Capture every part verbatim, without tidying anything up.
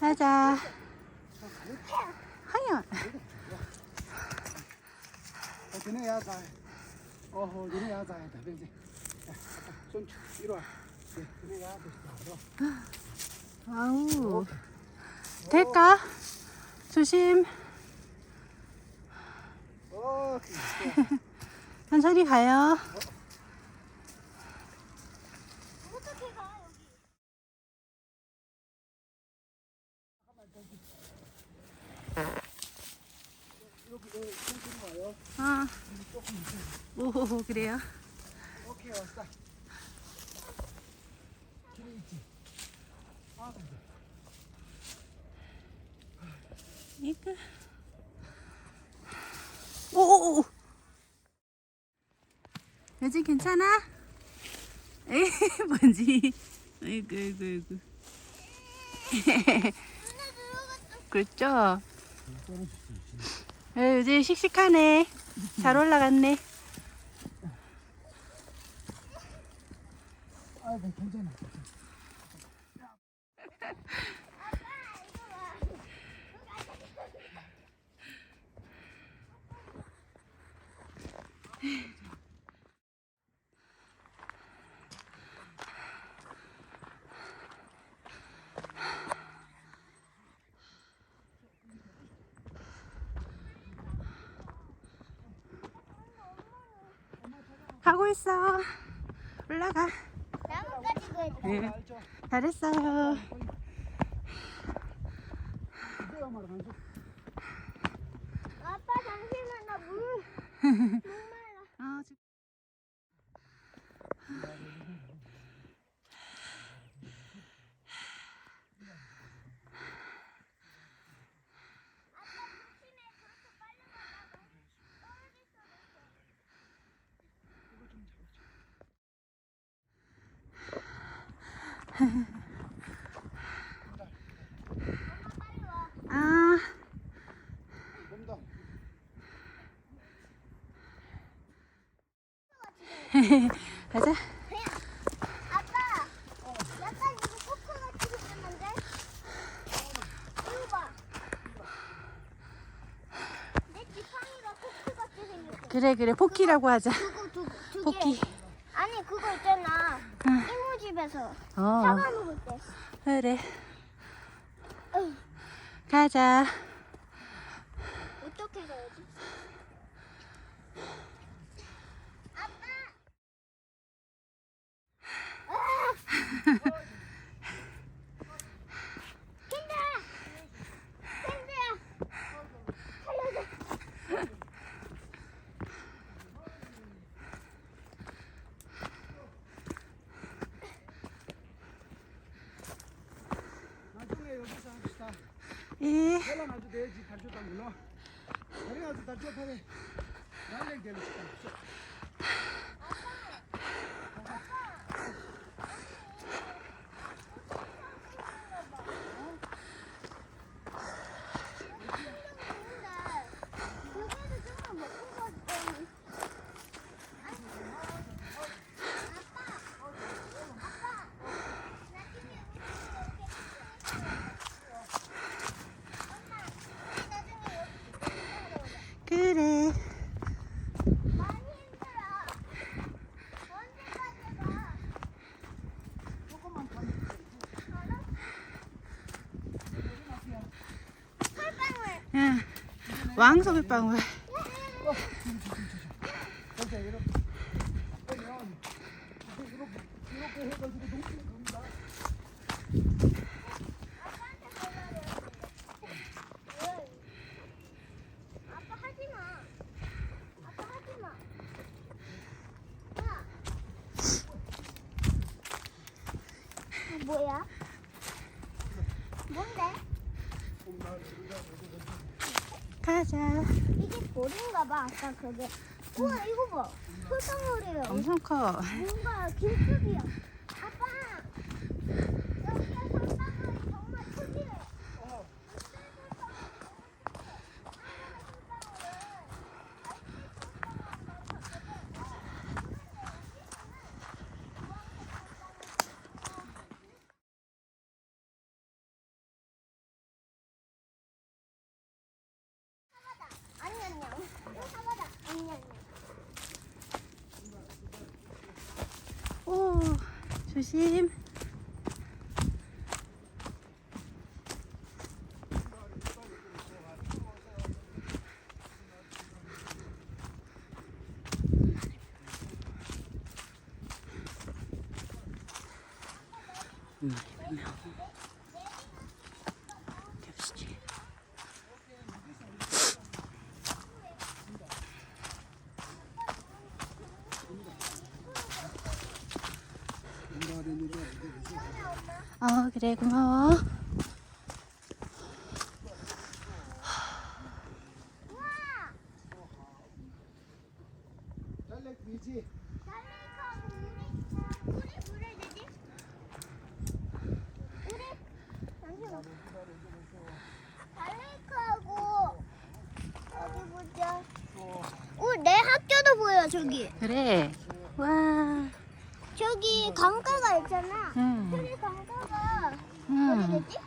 자, 자. 하야. ད་དེ་ནས་ཡར་འཛེགས། ཨོ་ཧོ། དེ་ནས་ཡར་འཛེགས་ཡ། ད་ཕན་ཚུན་ཨི་རོ། དེ་ནས་ཡར་འཛེགས། ཨོ། ད་ཀ་ཚུ་ཤིམ། ཨོ། ཁྱོད་ཚ་རི་ཁ་ཡ། 아. 오, 그래요? 이거. 오, 오, 오. 여진, 괜찮아? 에이, 뭔지. 아이고, 아이고, 아이고. 그렇죠? 에, 여진 씩씩하네. 잘 올라갔네. 아이고, 괜찮아. 가고 있어. 올라가. 나무까지 그어야 돼. 네. 잘했어요. 아빠, 잠시만. 나 물, 목말라. 아, 지금. 아. 가자. 아빠, 약간 이거 코코넛 생겼는데? 이거 봐. 내 지팡이가 코코넛 생겼어. 그래, 그래. 포키라고 하자. 두 개, 두 개, 두 개. 포키. 아니, 그거 있잖아. 응. 이모집에서 어. 사과 먹을 때. 그래. 응. 가자. 어떻게 가야지? 아빠. ཨེ། ཁྱེད་ལ་ང་ཚོ་དེའི་རྗེས་དར་ལྕོག་བཏང་གི་ལོ། ད་རིང་ང་ཚོ་དར་ལྕོག་ཕ་བས་རང་ལས་འགལ་ལོ་ཞིག་བཏང་ཤོག་ཨ། ཝང་སོགས་པའི་པང་བ། 뭐야? 뭔데? 가자. 이게 돌인가 봐, 아까 그게. 우와, 이거 봐. 설탕물이에요. 엄청 커. 뭔가 길쭉이야. 아빠! 여기가 설탕물이 정말 특이해. 오, 조심. 어, 그래, 고마워. 어, 내 학교도 보여, 저기. 그래. 와. 저기 강가가 있잖아. 음. 저기 강가가 음. 어디겠지?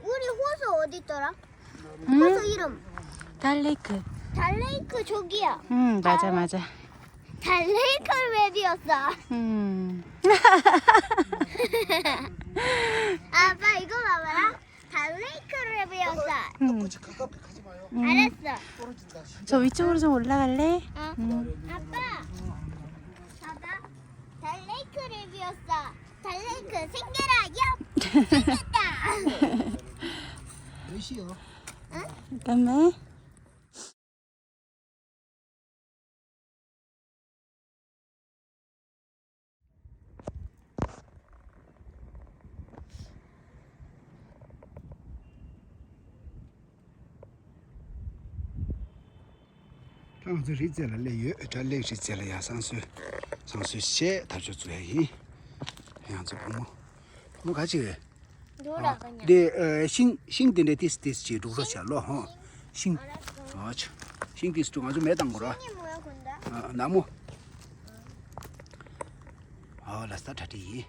우리 호수 어디 있더라? 응? 호수 이름. 달레이크. 달레이크 저기야. 응, 맞아, 맞아. 달레이크를 왜 비웠어? 음. 아빠, 이거 봐봐라. 달레이크를 비웠어. 음. 알았어. 저 위쪽으로 좀 올라갈래? 어. 음. 아빠, 봐봐. 달레이크를 비웠어. 달레이크 생겨라. 야! 생겼다. 몇 시요? 응? 잠깐만. ད་ང་ཚོ་རི་རྩེ་ལ་སླེབས་ཡོད། ད་སླེབས་རི་རྩེ་ལ་ཡར་བསང་གསོལ་བསང་གསོལ་བྱས་ཐག་ཆོད་བཙུགས་ཡ་ཡིན། ང་ཚོ་བུ་མོ། བུ་མོ་ག་ཅིག་རེད། འགྲོ་ར་ག་ཉ། དེ་ཨ་ཤིང་ཤིང་དེ་འདྲ་ཏིས་ཏིས་ཅིག་སྒྲུག་རོགས་བྱ་ལོ་ཧོ། ཤིང་། ཨ་ཆ། ཤིང་ཏིས་སྒྲུག་ང་ཚོ་མེ་བཏང་དགོས་ར། ཤིང་ཉི་མོ་ཡ་གོན་ད། ཨ་ནག་མོ། ཨ་ལ་ས་གྲ་སྒྲིག་ཡིན།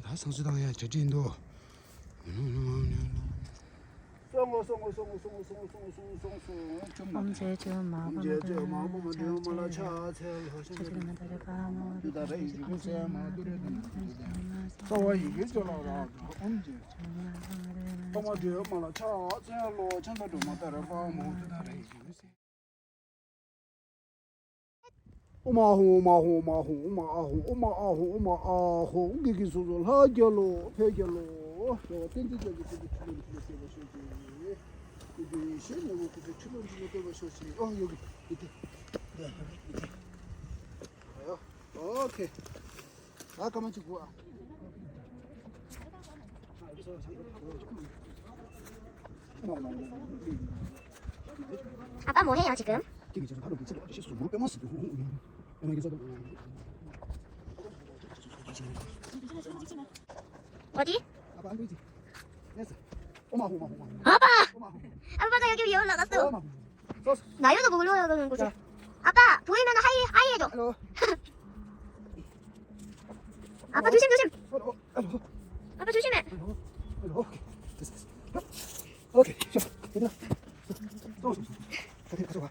ད་བསང་གསོལ་བཏང་ཡ་གྲ་སྒྲིག་འདུག་ཨོཾ་རྗེ་ཁྲོ་མ་ཁྲོ་མ་དྲོ་མ་ལ་ཕྱག་འཚལ་ལོ། ཕྱག་འཚལ་མ་དྲོ་མ་ལ་ཕྱག་འཚལ་ལོ། ཕྱག་འཚལ་མ་དྲོ་མ་ལ་ཕྱག་འཚལ་ལོ། ཏུཏྟཱ་ར་ཨི་ཞུ་ཀུ་སེ་མ་ཏུ་རེ་ཏུ་ན་ཏུཏྟཱ་ར་ཨི་ཞུ་ཀུ་སེ་ལ་ར་ཏུ་ཨོཾ་རྗེ་ཁྲོ་མ་དྲོ་མ་ལ་ཕྱག་འཚལ་ལོ། ཕྱག་འཚལ་མ་དྲོ་མ་ཏཱ་ར་པ་མོ་ཏུཏྟཱ་ར་ཨི་ཞུ་ཀུ་སེ། ཨོཾ་ཨཱཿཧཱུྃ་ཨོཾ་ཨཱཿཧཱུྃ་ཨོཾ་ཨཱཿཧཱུྃ་ཨོཾ་ཨཱཿཧཱུྃ་ཨོཾ་ཨཱཿཧཱུྃ་ཨོཾ་ཨཱཿཧཱུྃ། བགེགས་ཀྱི་ཚོགས་ཚོགས་ལྷ་རྒྱལ་ལོ་ཕཊ་རྒྱལ་ལོ། རྒྱལ་བ་བསྟན་འཛིན་རྒྱལ་པོའི་སྐུ་ཚེ་ཁྲི་ལོ་ཁྲི་ལོ་བརྟན་པར་ཤོག་ཅིག་སྐུ་ཚེ་ཡེ་ཤེས་ནོར་བུའི་སྐུ་ཚེ་ཁྲི་ལོ་ཁྲི་ལོ་བརྟན་པར་ཤོག་ཅིག་ཨོ་ཡོ་གི་ཡི་ཏི་ཡོ་གི་ཡི་ཏི། ཨོ་ཁེ། ད་སྐར་མ་གཅིག་དགོས་ཨ། 아빠 뭐 해요 지금? 어디? 아빠! 아빠가 여기 위에 올라갔어. 나연아 뭐 올라가는 거지? 자. 아빠 보이면 하이 하이 해줘. 헬로. 아빠 조심 조심. 헬로. 헬로. 아빠 조심해. 헬로. 헬로. 오케이. 됐어, 됐어. 오케이. 자, 얘들아. 또, 또, 또. 가자, 가자, 와.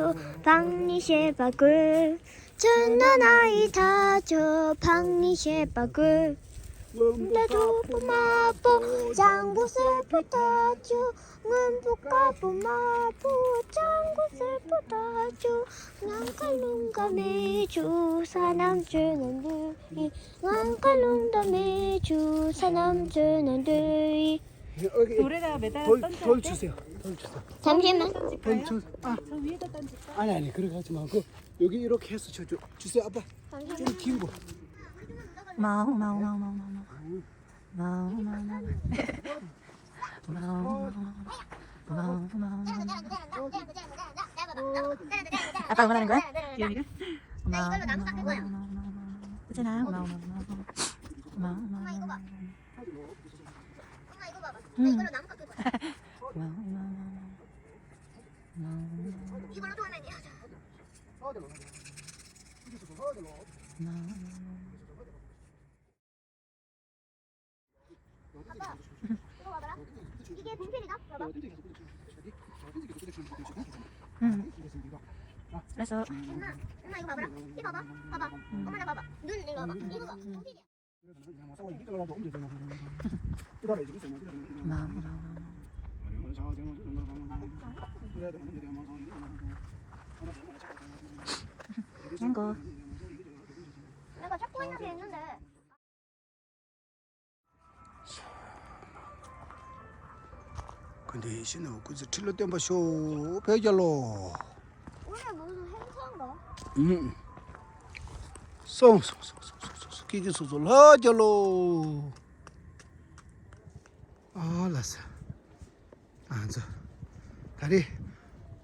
ཆུ་ཕང་ནི་ཤེས་པ་དགོས། ཆུ་ནང་ན་ཡི་ཐ་ཆུ་ཕང་ནི་ཤེས་པ་དགོས། སྔོན་པོ་དཀར་པོ་དམར་པོ་ལྗང་གུ་སེར་པོ་ཐ་ཆུ། སྔོན་པོ་དཀར་པོ་དམར་པོ་ལྗང་གུ་སེར་པོ་ཐ་ཆུ། ངང་ག་རླུང་ག་མེ་ཆུ་ས་རྣམས་བཅུ་ན་འདུས་ཡི། ངང་ག་རླུང་ག་མེ་ཆུ་ས་རྣམས་བཅུ་ན་འདུས་ཡི། ཐོལ་ཆུ་ཟེར། ཐོལ་ཆུ་ཟེར། ཐམས་ཅད་མ། ཐོལ་ཆུ། ཨ། ཨ་ལ་ལ་ཁུར་ཁ་ཆུ་མ་གོ། ཡོ་གི་ཨི་རོ་ཁེ་སུ་ཆུ་ཆུ་ཆུ་ཟེར། ཨ་པ། ཅུང་ཁིམ་པོ། མའོ་མའོ་མའོ་མའོ་མའོ་མའོ། མའོ་མའོ་མའོ་མའོ། མའོ་མའོ་མའོ་མའོ། མའོ་མའོ་མའོ་མའོ། ཨ་པ་ང་ལ་ནི་གོ། མའོ་མའོ་མའོ་མའོ་མའོ། ཨ་ཅེ་ན་མའོ་མའོ་མའོ་མའོ། མའོ་མའོ་མའོ་མའོ། ཨུམ། མའོ་མའོ་མའོ་མའོ། མའོ་མའོ་མའོ་མའོ། 응. 알았어. 엄마, 엄마 이거 봐봐. 이거 봐봐. 봐봐. 엄마 나 봐봐. 이거 봐. 망고. 내가 자꾸 하는 게 있는데. 근데 이신은 그저 칠로 뗀把ܫܘ ཕེབས་རྒྱ་ལོ། 오늘 무슨 행사인가? 응. སོང་སོང་སོང་སོང་སོང་སོང་སྐྱིད་སྐྱིད་སོ་སོ་ལྷ་རྒྱ་ལོ། ཨ་ལ་ས། ཨ་ཚོ། ད་རེས།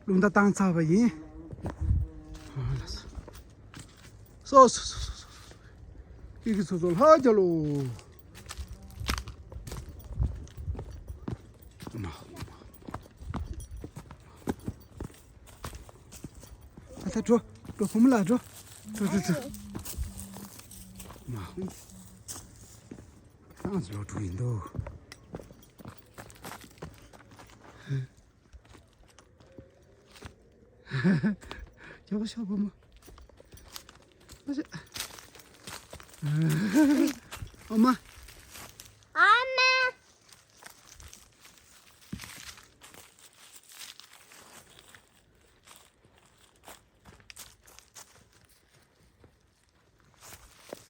རླུང་རྟ་བཏང་ཚར་བ་ཡིན། ཨ་ལ་ས། སོ་སོ་སོ་སོ་སོ། སྐྱིད་སྐྱིད་སོ་སོ་ལྷ་རྒྱ་ལོ། མ། ཨ་ད་འགྲོ། འགྲོ་བུ་མོ་ལགས་འགྲོ། འགྲོ་འགྲོ་འགྲོ། མ། ཁྱེད་རང་ཚོ་ལོ་དྲུག་ཡིན་འདུག་ཁྱོད་ཤོག་བུ་མོ། ཨོ་མ།